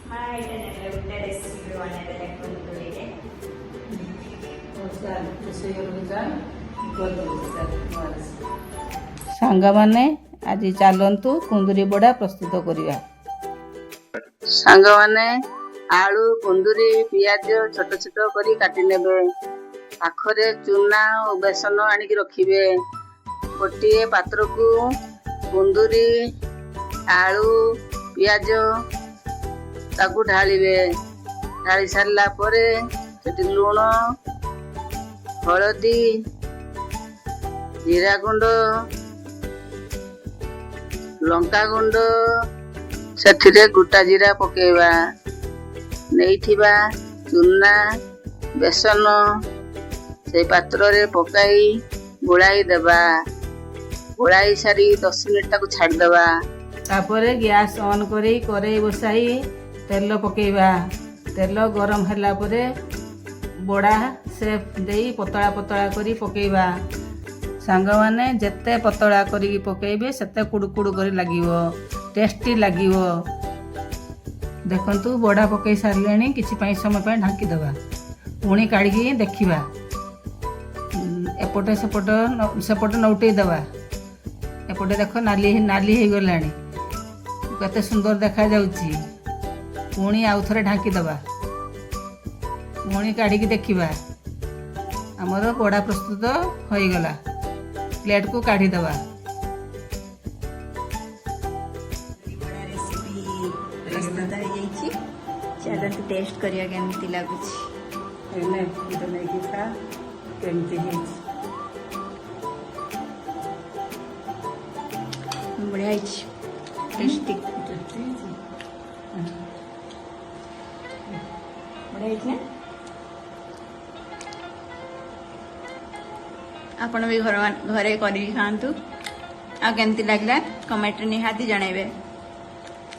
ମା ଏଇଟା ନେଲେ ଗୋଟେ ରେସିପି ବନେଇଦେଲେ କୁନ୍ଦୁରିରେ। ଚାଲ, ରୋଷେଇ ଘରକୁ ଚାଲ, କରିଦେଉଛି, ଚାଲ ନୂଆ ରେସିପି। ସାଙ୍ଗମାନେ, ଆଜି ଚାଲନ୍ତୁ କୁନ୍ଦୁରି ବଡ଼ା ପ୍ରସ୍ତୁତ କରିବା। ସାଙ୍ଗମାନେ, ଆଳୁ, କୁନ୍ଦୁରି, ପିଆଜ ଛୋଟ ଛୋଟ କରି କାଟି ନେବେ। ପାଖରେ ଚୁନା ଓ ବେସନ ଆଣିକି ରଖିବେ। ଗୋଟିଏ ପାତ୍ରକୁ କୁନ୍ଦୁରି, ଆଳୁ, ପିଆଜ ତାକୁ ଢାଳିବେ। ଢାଳି ସାରିଲା ପରେ ସେଠି ଲୁଣ, ହଳଦୀ, ଜିରା ଗୁଣ୍ଡ, ଲଙ୍କା ଗୁଣ୍ଡ, ସେଥିରେ ଗୋଟା ଜିରା ପକେଇବା। ନେଇଥିବା ଚୁନା, ବେସନ ସେଇ ପାତ୍ରରେ ପକାଇ ଗୋଳାଇ ଦେବା। ଗୋଳାଇ ସାରି 10 ମିନିଟ୍ ତାକୁ ଛାଡ଼ିଦେବା। ତାପରେ ଗ୍ୟାସ୍ ଅନ୍ କରି କରେଇ ବସାଇ ତେଲ ପକେଇବା। ତେଲ ଗରମ ହେଲା ପରେ ବଡ଼ା ସେପ୍ ଦେଇ ପତଳା ପତଳା କରି ପକେଇବା। ସାଙ୍ଗମାନେ, ଯେତେ ପତଳା କରିକି ପକେଇବେ, ସେତେ କୁଡ଼ୁ କୁଡ଼ୁ କରି ଲାଗିବ, ଟେଷ୍ଟି ଲାଗିବ। ଦେଖନ୍ତୁ, ବଡ଼ା ପକେଇ ସାରିଲେଣି। କିଛି ପାଇଁ ସମୟ ପାଇଁ ଢାଙ୍କିଦେବା। ପୁଣି କାଢ଼ିକି ଦେଖିବା। ଏପଟେ ସେପଟ ସେପଟ ନଉଟେଇ ଦେବା। ଏପଟେ ଦେଖ, ନାଲି ନାଲି ହେଇଗଲାଣି, କେତେ ସୁନ୍ଦର ଦେଖାଯାଉଛି। ପୁଣି ଆଉ ଥରେ ଢାଙ୍କିଦେବା। ପୁଣି କାଢ଼ିକି ଦେଖିବା। ଆମର ବଡ଼ା ପ୍ରସ୍ତୁତ ହୋଇଗଲା। ପ୍ଲେଟ୍କୁ କାଢ଼ିଦେବା। ବଡ଼ା ରେସିପି ପ୍ରସ୍ତୁତ ହେଇଯାଇଛି। ଚାଲନ୍ତୁ ଟେଷ୍ଟ କରିବା, କେମିତି ଲାଗୁଛି। ଏନେ ଗୋଟେ ନେଇକି ଖା, କେମିତି ହେଇଛି। ବଢ଼ିଆ ହେଇଛି, ଟେଷ୍ଟି। ଟେଷ୍ଟି ହେଇଛି। ବଢ଼ିଆ ହେଇଛି ନା? ଆପଣ ବି ଘରେ କରିକି ଖାଆନ୍ତୁ ଆଉ କେମିତି ଲାଗିଲା କମେଣ୍ଟରେ ନିହାତି ଜଣାଇବେ।